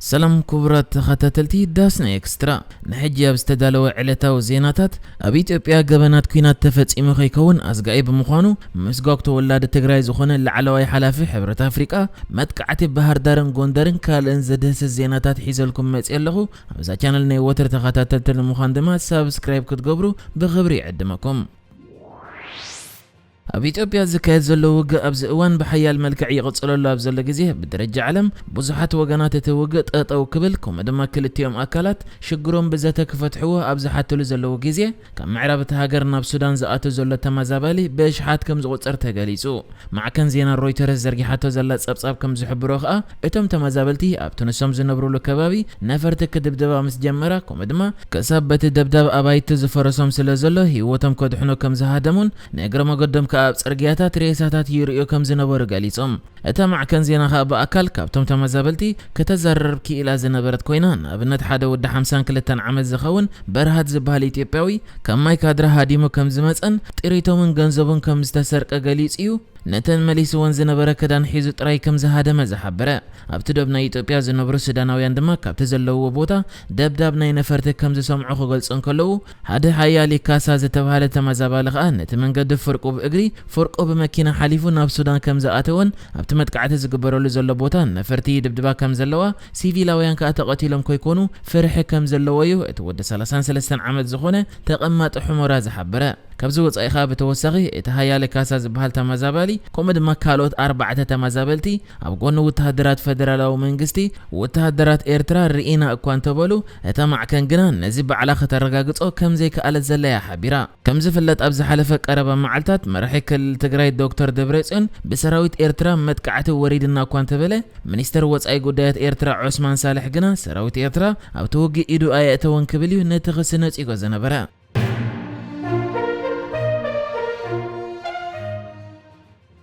ሰላም ክቡራት ተኸታተልቲ ዳስና ኤክስትራ፣ ንሕጂ ኣብ ዝተዳለወ ዕለታዊ ዜናታት፣ ኣብ ኢትዮጵያ ገበናት ኲናት ተፈጺሙ ከይከውን ኣስጋኢ ብምዃኑ፣ ምስጓግ ተወላዲ ትግራይ ዝኾነ ላዕለዋይ ሓላፊ ሕብረት ኣፍሪቃ፣ መጥቃዕቲ ባህር ዳርን ጎንደርን ካልእን ዘድህስስ ዜናታት ሒዘልኩም መጽየ ኣለኹ። ኣብዛ ቻነል ናይ ወትር ተኸታተልቲ ንምዃን ድማ ሳብስክራይብ ክትገብሩ ብኽብሪ ይዕድመኩም። ኣብ ኢትዮጵያ ዝካየድ ዘሎ ውግእ ኣብዚ እዋን ብሓያል መልክዕ ይቕጽለሉ ኣብ ዘሎ ግዜ፣ ብደረጃ ዓለም ብዙሓት ወገናት እቲ ውግእ ጠጠው ክብል፣ ከምኡ ድማ ክልቲኦም ኣካላት ሽግሮም ብዘተ ክፈትሕዎ ኣብ ዝሓትሉ ዘለዉ ግዜ፣ ካብ ምዕራብ እቲ ሃገር ናብ ሱዳን ዝኣቱ ዘሎ ተመዛባሊ ብእሽሓት ከም ዝቑጸር ተገሊጹ። ማዕከን ዜና ሮይተርስ ዘርጊሓቶ ዘላ ጸብጻብ ከም ዝሕብሮ ከኣ፣ እቶም ተመዛበልቲ ኣብቲ ንሶም ዝነብሩሉ ከባቢ ነፈርቲ ክድብደባ ምስ ጀመራ፣ ከምኡ ድማ ክሳብ በቲ ደብዳብ ኣባይቲ ዝፈረሶም ስለ ዘሎ፣ ህይወቶም ከድሕኑ ከም ዝሃደሙን ንእግረ መገዶም ከኣ ኣብ ጽርግያታት ሬሳታት ይርእዩ ከም ዝነበሩ ገሊጾም። እታ ማዕከን ዜና ከኣ ብኣካል ካብቶም ተመዛበልቲ ከተዘራርብ ክኢላ ዝነበረት ኮይና፣ ንኣብነት ሓደ ወዲ ሓምሳን ክልተን ዓመት ዝኸውን በርሃት ዝበሃል ኢትዮጵያዊ ካብ ማይካድራ ሃዲሙ ከም ዝመጸን ጥሪቶምን ገንዘቡን ከም ዝተሰርቀ ገሊጹ እዩ። ነተን መሊስወን ዝነበረ ክዳን ሒዙ ጥራይ ከም ዝሃደመ ዝሓበረ። ኣብቲ ዶብ ናይ ኢትዮጵያ ዝነብሩ ሱዳናውያን ድማ ካብቲ ዘለውዎ ቦታ ደብዳብ ናይ ነፈርቲ ከም ዝሰምዑ ክገልጹ እንከለዉ፣ ሓደ ሓያሊ ካሳ ዝተባህለ ተመዛባሊ ከኣ ነቲ መንገዲ ፍርቁ ብእግሪ ፍርቁ ብመኪና ሓሊፉ ናብ ሱዳን ከም ዝኣተወን ኣብቲ መጥቃዕቲ ዝግበረሉ ዘሎ ቦታ ነፈርቲ ይድብድባ ከም ዘለዋ ሲቪላውያን ከኣ ተቐቲሎም ከይኮኑ ፍርሒ ከም ዘለዎ እዩ እቲ ወዲ ሰላሳን ሰለስተን ዓመት ዝኾነ ተቐማጢ ሑመራ ዝሓበረ። ካብዚ ወጻኢ ከኣ ብተወሳኺ እቲ ሃያለ ካሳ ዝበሃል ተመዛባሊ ከምኡ ድማ ካልኦት ኣርባዕተ ተመዛበልቲ ኣብ ጎኒ ወተሃደራት ፈደራላዊ መንግስቲ ወተሃደራት ኤርትራ ርኢና እኳ እንተበሉ፣ እታ ማዕከን ግና ነዚ ባዕላ ከተረጋግጾ ከም ዘይከኣለት ዘላ እያ ሓቢራ። ከም ዝፍለጥ ኣብ ዝሓለፈ ቀረባ መዓልታት መራሒ ክልል ትግራይ ዶክተር ደብረጽዮን ብሰራዊት ኤርትራ መጥቃዕቲ ወሪድና እኳ እንተበለ፣ ሚኒስተር ወጻኢ ጉዳያት ኤርትራ ዑስማን ሳልሕ ግና ሰራዊት ኤርትራ ኣብቲ ውግእ ኢዱ ኣየእተወን ክብል እዩ ነቲ ክሲ ነጺጎ ዝነበረ።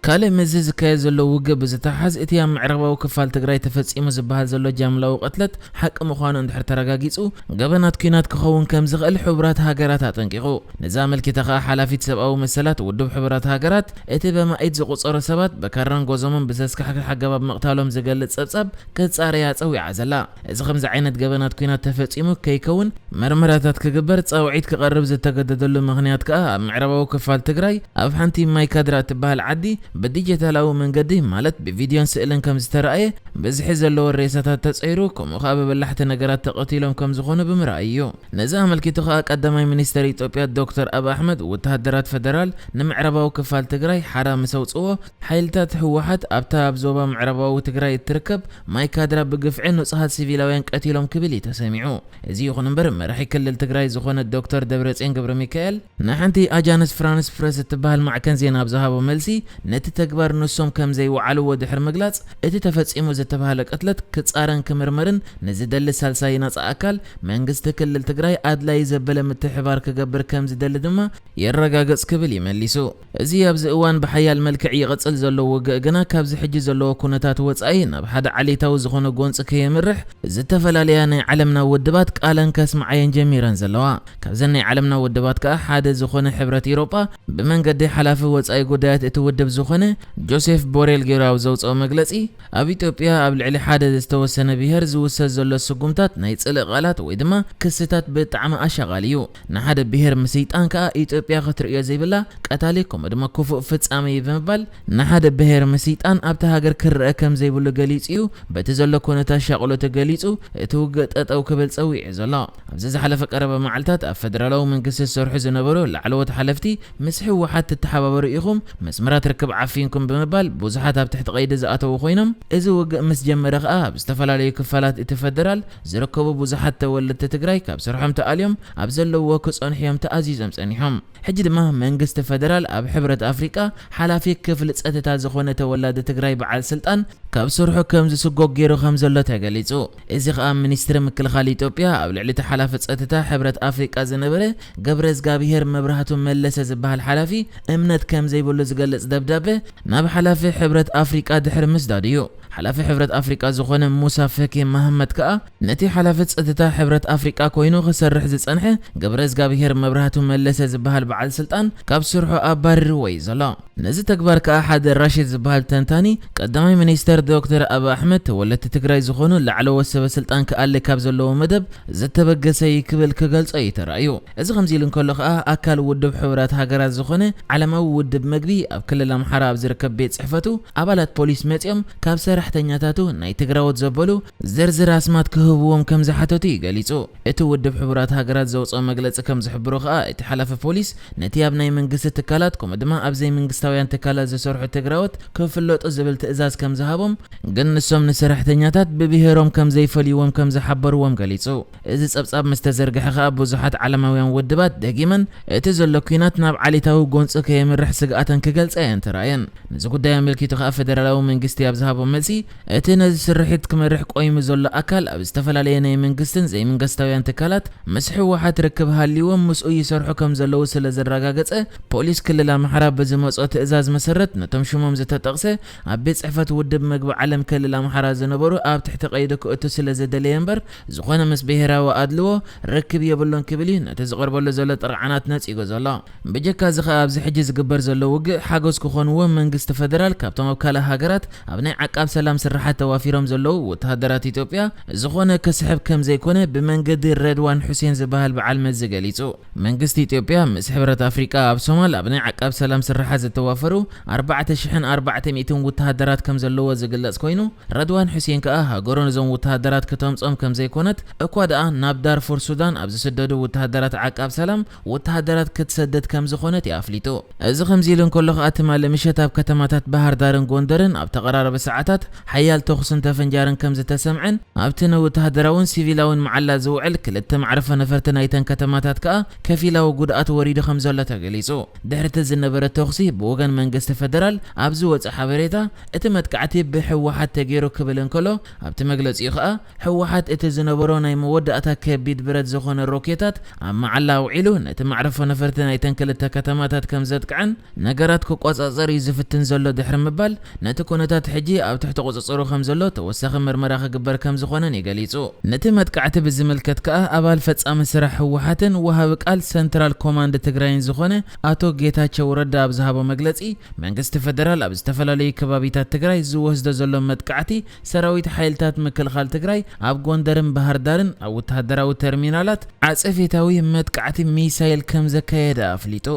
ካልእ ምስዚ ዝካየድ ዘሎ ውግእ ብዝተሓዝ፣ እቲ ኣብ ምዕራባዊ ክፋል ትግራይ ተፈጺሙ ዝበሃል ዘሎ ጃምላዊ ቅትለት ሓቂ ምዃኑ እንድሕር ተረጋጊጹ፣ ገበናት ኲናት ክኸውን ከም ዝኽእል ሕቡራት ሃገራት ኣጠንቂቑ። ነዚ ኣመልኪታ ከኣ ሓላፊት ሰብኣዊ መሰላት ውድብ ሕቡራት ሃገራት፣ እቲ በማኢት ዝቑጸሩ ሰባት ብካራን ጎዞምን ብዘስካሕክሕ ኣገባብ ምቕታሎም ዝገልጽ ጸብጻብ ክትጻረያ ጸዊዓ ዘላ። እዚ ከምዚ ዓይነት ገበናት ኲናት ተፈጺሙ ከይከውን መርመራታት ክግበር ጻውዒት ክቐርብ ዝተገደደሉ ምኽንያት ከኣ፣ ኣብ ምዕራባዊ ክፋል ትግራይ ኣብ ሓንቲ ማይካድራ እትበሃል ዓዲ ብዲጂታላዊ መንገዲ፣ ማለት ብቪድዮን ስእልን ከም ዝተራእየ፣ ብዝሒ ዘለዎ ሬሳታት ተጸይሩ፣ ከምኡ ከኣ ብበላሕቲ ነገራት ተቐቲሎም ከም ዝኾኑ ብምርኣይ እዩ። ነዚ ኣመልኪቱ ከኣ ቀዳማይ ሚኒስተር ኢትዮጵያ ዶክተር ኣብ ኣሕመድ፣ ወተሃደራት ፈደራል ንምዕራባዊ ክፋል ትግራይ ሓራ ምስ ኣውጽዎ፣ ሓይልታት ህወሓት ኣብታ ኣብ ዞባ ምዕራባዊ ትግራይ እትርከብ ማይካድራ ብግፍዒ ንጹሃት ሲቪላውያን ቀቲሎም ክብል እዩ ተሰሚዑ። እዚ ይኹን እምበር፣ መራሒ ክልል ትግራይ ዝኾነ ዶክተር ደብረጽዮን ገብረ ሚካኤል ንሓንቲ ኣጃንስ ፍራንስ ፕረስ እትበሃል ማዕከን ዜና ኣብ ዝሃቦ መልሲ፣ ነቲ ተግባር ንሶም ከም ዘይወዓልዎ ድሕሪ ምግላጽ፣ እቲ ተፈጺሙ ዝተባህለ ቅትለት ክጻረን ክምርመርን ንዝደሊ ሳልሳይ ናጻ ኣካል መንግስቲ ክልል ትግራይ ኣድላዪ ዘበለ ምትሕባር ክገብር ከም ዝደሊ ድማ የረጋግጽ ክብል እዩ መሊሱ። እዚ ኣብዚ እዋን ብሓያል መልክዕ ይቕጽል ዘሎ ውግእ ግና ካብዚ ሕጂ ዘለዎ ኩነታት ወጻኢ ናብ ሓደ ዓሌታዊ ዝኾነ ጎንጺ ከየምርሕ ዝተፈላለያ ናይ ዓለምና ውድባት ቃለን ከስምዓየን ጀሚረን ዘለዋ። ካብዘን ናይ ዓለምና ውድባት ከኣ ሓደ ዝኾነ ሕብረት ኤውሮጳ ብመንገዲ ሓላፊ ወጻኢ ጉዳያት እቲ ውድብ ዝኾነ ጆሴፍ ቦሬል ገይሩ ኣብ ዘውጽኦ መግለጺ፣ ኣብ ኢትዮጵያ ኣብ ልዕሊ ሓደ ዝተወሰነ ብሄር ዝውሰድ ዘሎ ስጉምታት ናይ ጽልኢ ቃላት ወይ ድማ ክስታት ብጣዕሚ ኣሻቓሊ እዩ። ንሓደ ብሄር ምስይጣን ከኣ ኢትዮጵያ ክትርእዮ ዘይብላ ቀታሊ ከምኡ ድማ ክፉእ ፍጻመ እዩ ብምባል፣ ንሓደ ብሄር ምስይጣን ኣብቲ ሃገር ክረአ ከም ዘይብሉ ገሊጹ እዩ። በቲ ዘሎ ኩነታት ሻቕሎቱ ገሊጹ፣ እቲ ውግእ ጠጠው ክብል ጸዊዑ ዘሎ። ኣብዚ ዝሓለፈ ቀረባ መዓልታት ኣብ ፈደራላዊ መንግስቲ ዝሰርሑ ዝነበሩ ላዕለዎት ሓለፍቲ፣ ምስ ህወሓት ትተሓባበሩ ኢኹም፣ መስመራት ርክብ ዓፊንኩም ብምባል ብዙሓት ኣብ ትሕቲ ቀይዲ ዝኣተዉ ኮይኖም፣ እዚ ውግእ ምስ ጀመረ ከኣ ኣብ ዝተፈላለዩ ክፋላት እቲ ፈደራል ዝርከቡ ብዙሓት ተወለድቲ ትግራይ ካብ ስርሖም ተኣልዮም ኣብ ዘለውዎ ክጸንሑ እዮም ተኣዚዞም ጸኒሖም። ሕጂ ድማ መንግስቲ ፈደራል ኣብ ሕብረት ኣፍሪቃ ሓላፊ ክፍሊ ጸጥታ ዝኾነ ተወላዲ ትግራይ በዓል ስልጣን ካብ ስርሑ ከም ዝስጎግ ገይሩ ከም ዘሎ ተገሊጹ። እዚ ከኣ ሚኒስትሪ ምክልኻል ኢትዮጵያ ኣብ ልዕሊ እቲ ሓላፊ ጸጥታ ሕብረት ኣፍሪቃ ዝነበረ ገብረ እግዚኣብሄር መብራህቱ መለሰ ዝበሃል ሓላፊ እምነት ከም ዘይብሉ ዝገልጽ ደብዳቤ ናብ ሓላፊ ሕብረት ኣፍሪቃ ድሕሪ ምስዳዱ እዩ። ሓላፊ ሕብረት ኣፍሪቃ ዝኾነ ሙሳ ፈኪ መሃመት ከኣ ነቲ ሓላፊ ጸጥታ ሕብረት ኣፍሪቃ ኮይኑ ክሰርሕ ዝጸንሐ ገብረ እግዚኣብሔር መብራህቱ መለሰ ዝበሃል በዓል ስልጣን ካብ ስርሑ ኣባሪርዎ እዩ ዘሎ። ነዚ ተግባር ከኣ ሓደ ራሽድ ዝበሃል ተንታኒ፣ ቀዳማይ ሚኒስተር ዶክተር ኣቢ ኣሕመድ ተወለድቲ ትግራይ ዝኾኑ ላዕለዎት ሰበ ስልጣን ክኣሊ ካብ ዘለዎ መደብ ዝተበገሰ እዩ ክብል ክገልጾ እዩ ተራእዩ። እዚ ከምዚ ኢሉ እንከሎ ከኣ ኣካል ውድብ ሕቡራት ሃገራት ዝኾነ ዓለማዊ ውድብ መግቢ ኣብ ክልል ኣምሓራ ኣብ ዝርከብ ቤት ጽሕፈቱ ኣባላት ፖሊስ መጺኦም ካብ ሰራሕተኛታቱ ናይ ትግራዎት ዘበሉ ዝርዝር ኣስማት ክህብዎም ከም ዝሓተቱ እዩ ገሊጹ። እቲ ውድብ ሕቡራት ሃገራት ዘውፅኦ መግለፂ ከም ዝሕብሮ ከኣ እቲ ሓላፊ ፖሊስ ነቲ ኣብ ናይ መንግስቲ ትካላት ከምኡ ድማ ኣብ ዘይመንግስታውያን ትካላት ዝሰርሑ ትግራዎት ክፍለጡ ዝብል ትእዛዝ ከም ዝሃቦም ግን ንሶም ንሰራሕተኛታት ብብሄሮም ከም ዘይፈልይዎም ከም ዝሓበርዎም ገሊጹ። እዚ ጸብጻብ ምስ ተዘርግሐ ከኣ ብዙሓት ዓለማውያን ውድባት ደጊመን እቲ ዘሎ ኲናት ናብ ዓሌታዊ ጎንፂ ከየምርሕ ስግኣተን ክገልጻ እየን ተራእየን። ነዚ ጉዳይ ኣመልኪቱ ከኣ ፌደራላዊ መንግስቲ ኣብ ዝሃቦ መልሲ እቲ ነዚ ስርሒት ክመርሕ ቆይሙ ዘሎ ኣካል ኣብ ዝተፈላለየ ናይ መንግስትን ዘይመንግስታውያን ትካላት ምስ ህወሓት ርክብ ሃልይዎም ምስኡ ይሰርሑ ከም ዘለዉ ስለ ዘረጋገጸ ፖሊስ ክልል ኣምሓራ ብዝመጾ ትእዛዝ መሰረት ነቶም ሽሞም ዝተጠቕሰ ኣብ ቤት ጽሕፈት ውድብ መግቢ ዓለም ክልል ኣምሓራ ዝነበሩ ኣብ ትሕቲ ቀይዲ ክእቱ ስለ ዘደለየ እምበር ዝኾነ ምስ ብሄራዊ ኣድልዎ ርክብ የብሉን ክብል እዩ ነቲ ዝቐርበሉ ዘሎ ጥርዓናት ነጺጎ ዘሎ። ብጀካ እዚ ኸኣ ኣብዚ ሕጂ ዝግበር ዘሎ ውግእ ሓገዝ ክኾንዎ መንግስቲ ፈደራል ካብቶም ኣብ ካልእ ሃገራት ኣብ ናይ ዓቃብ ሰላም ስርሓት ተዋፊሮም ዘለዉ ወተሃደራት ኢትዮጵያ ዝኾነ ክስሕብ ከም ዘይኮነ ብመንገዲ ረድዋን ሑሴን ዝበሃል በዓል መዚ ገሊጹ። መንግስቲ ኢትዮጵያ ምስ ሕብረት ኣፍሪቃ ኣብ ሶማል ኣብ ናይ ዓቃብ ሰላም ስርሓት ዝተዋፈሩ ኣርባዕተ ሽሕን ኣርባዕተ ሚእትን ወተሃደራት ከም ዘለዎ ዝግለጽ ኮይኑ ረድዋን ሑሴን ከኣ ሃገሩ ነዞም ወተሃደራት ከተምጾም ከም ዘይኮነት እኳ ደኣ ናብ ዳርፉር ሱዳን ኣብ ዝስደዱ ወተሃደራት ዓቃብ ሰላም ወተሃደራት ክትሰደድ ከም ዝኾነት እዩ ኣፍሊጡ። እዚ ከምዚ ኢሉ እንከሎ ከኣ ትማሊ ምሸት ኣብ ከተማታት ባህር ዳርን ጎንደርን ኣብ ተቐራረበ ሰዓታት ሓያል ተኹስን ተፈንጃርን ከም ዝተሰምዐን ኣብቲ ንወተሃደራውን ሲቪላውን መዓላ ዝውዕል ክልተ መዕርፎ ነፈርቲ ናይተን ከተማታት ከኣ ከፊላዊ ጉድኣት ወሪዱ ከም ዘሎ ተገሊጹ። ድሕሪ እቲ ዝነበረ ተኹሲ ብወገን መንግስቲ ፈደራል ኣብ ዝወጸ ሓበሬታ እቲ መጥቃዕቲ ብህወሓት ተገይሩ ክብል እንከሎ ኣብቲ መግለጺኡ ከኣ ህወሓት እቲ ዝነበሮ ናይ መወዳእታ ከቢድ ብረት ዝኾነ ሮኬታት ኣብ መዓላ ኣውዒሉ ነቲ መዕርፎ ነፈርቲ ናይተን ክልተ ከተማታት ከም ዘጥቅዐን ነገራት ክቆጻጸር እዩ ዝፍትን ዘሎ ድሕሪ ምባል ነቲ ኩነታት ሕጂ ኣብ ትሕቲ ቁጽጽሩ ከም ዘሎ ተወሳኺ ምርመራ ክግበር ከም ዝኾነን እዩ ገሊጹ። ነቲ መጥቃዕቲ ብዝምልከት ከኣ ኣባል ፈጻሚ ስራሕ ህወሓትን ወሃቢ ቃል ሰንትራል ኮማንድ ትግራይን ዝኾነ ኣቶ ጌታቸው ረዳ ኣብ ዝሃቦ መግለጺ መንግስቲ ፈደራል ኣብ ዝተፈላለዩ ከባቢታት ትግራይ ዝወስዶ ዘሎ መጥቃዕቲ ሰራዊት ሓይልታት ምክልኻል ትግራይ ኣብ ጎንደርን ባህር ዳርን ኣብ ወተሃደራዊ ተርሚናላት ዓጸፌታዊ መጥቃዕቲ ሚሳይል ከም ዘካየደ ኣፍሊጡ።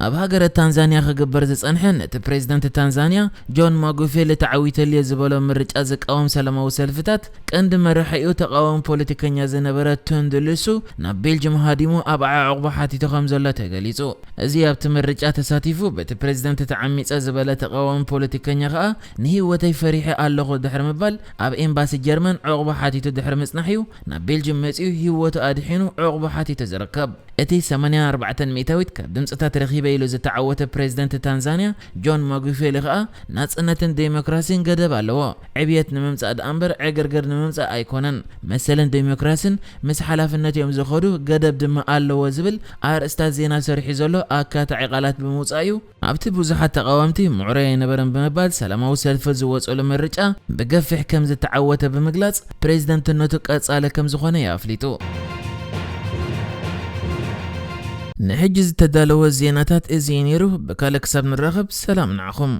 ኣብ ሃገረ ታንዛንያ ክግበር ዝጸንሐ ነቲ ፕሬዝደንት ታንዛንያ ጆን ማጉፌሊ ተዓዊተልየ ዝበሎ ምርጫ ዝቃወም ሰላማዊ ሰልፍታት ቀንዲ መራሒኡ ተቃዋሚ ፖለቲከኛ ዝነበረ ቱንዱ ሉሱ ናብ ቤልጅም ሃዲሙ ኣብ ዓዕቑባ ሓቲቱ ከም ዘሎ ተገሊጹ። እዚ ኣብቲ ምርጫ ተሳቲፉ በቲ ፕሬዝደንት ተዓሚጸ ዝበለ ተቃዋሚ ፖለቲከኛ ከኣ ንህይወተይ ፈሪሐ ኣለኹ ድሕሪ ምባል ኣብ ኤምባሲ ጀርመን ዕቑባ ሓቲቱ ድሕሪ ምጽናሕ እዩ ናብ ቤልጅም መጺኡ ህይወቱ ኣድሒኑ ዕቑባ ሓቲቱ ዝርከብ። እቲ ሰማንያን ኣርባዕተን ሚእታዊት ካብ ድምፅታት ረኺበ ኢሉ ዝተዓወተ ፕሬዝደንት ታንዛንያ ጆን ማጉፌሊ ከኣ ናጽነትን ዴሞክራሲን ገደብ ኣለዎ። ዕብየት ንምምጻእ ደኣ እምበር ዕግርግር ንምምጻእ ኣይኮነን። መሰልን ዴሞክራሲን ምስ ሓላፍነት እዮም ዝኸዱ፣ ገደብ ድማ ኣለዎ ዝብል ኣርእስታት ዜና ሰሪሑ ዘሎ ኣካታዒ ቃላት ብምውጻእ እዩ ኣብቲ ብዙሓት ተቓወምቲ ምዕሩይ ኣይነበረን ብምባል ሰላማዊ ሰልፊ ዝወጸሉ ምርጫ ብገፊሕ ከም ዝተዓወተ ብምግላጽ ፕሬዝደንትነቱ ቀጻሊ ከም ዝኾነ እዩ ኣፍሊጡ። ንሕጂ ዝተዳለወ ዜናታት እዚ እዩ ነይሩ። ብካልእ ክሳብ ንራኸብ ሰላም ንዓኹም።